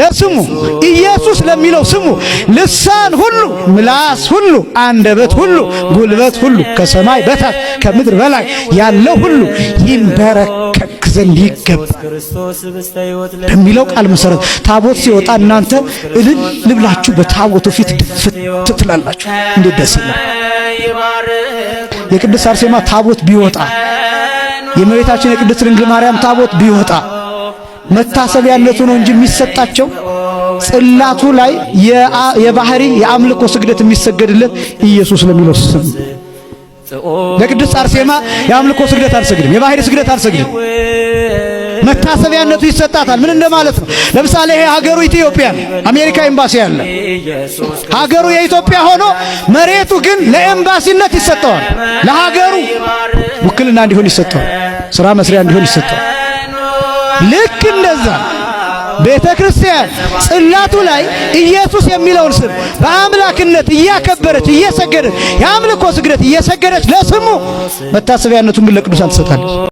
ለስሙ ኢየሱስ ለሚለው ስሙ ልሳን ሁሉ፣ ምላስ ሁሉ፣ አንደበት ሁሉ፣ ጉልበት ሁሉ፣ ከሰማይ በታች ከምድር በላይ ያለው ሁሉ ይንበረከክ ዘንድ ይገባል በሚለው ቃል መሰረት ታቦት ሲወጣ እናንተ እልል ልብላችሁ በታቦቱ ፊት ድፍት ትላላችሁ። እንዴት ደስ ይላል! የቅድስት አርሴማ ታቦት ቢወጣ፣ የእመቤታችን የቅድስት ድንግል ማርያም ታቦት ቢወጣ መታሰቢያነቱ ነው እንጂ የሚሰጣቸው ጽላቱ ላይ የባህሪ የአምልኮ ስግደት የሚሰገድለት ኢየሱስ ለሚለው ስም። ለቅድስት አርሴማ የአምልኮ ስግደት አልሰግድም፣ የባህሪ ስግደት አልሰግድም። መታሰቢያነቱ ይሰጣታል። ምን እንደማለት ነው? ለምሳሌ ይሄ ሀገሩ ኢትዮጵያ ነው። አሜሪካ ኤምባሲ አለ። ሀገሩ የኢትዮጵያ ሆኖ መሬቱ ግን ለኤምባሲነት ይሰጠዋል። ለሀገሩ ውክልና እንዲሆን ይሰጠዋል። ስራ መስሪያ እንዲሆን ይሰጠዋል። ልክ እንደዛ ቤተ ክርስቲያን ጽላቱ ላይ ኢየሱስ የሚለውን ስም በአምላክነት እያከበረች እየሰገደች፣ የአምልኮ ስግደት እየሰገደች ለስሙ መታሰቢያነቱን ግን ለቅዱሳን ትሰጣለች።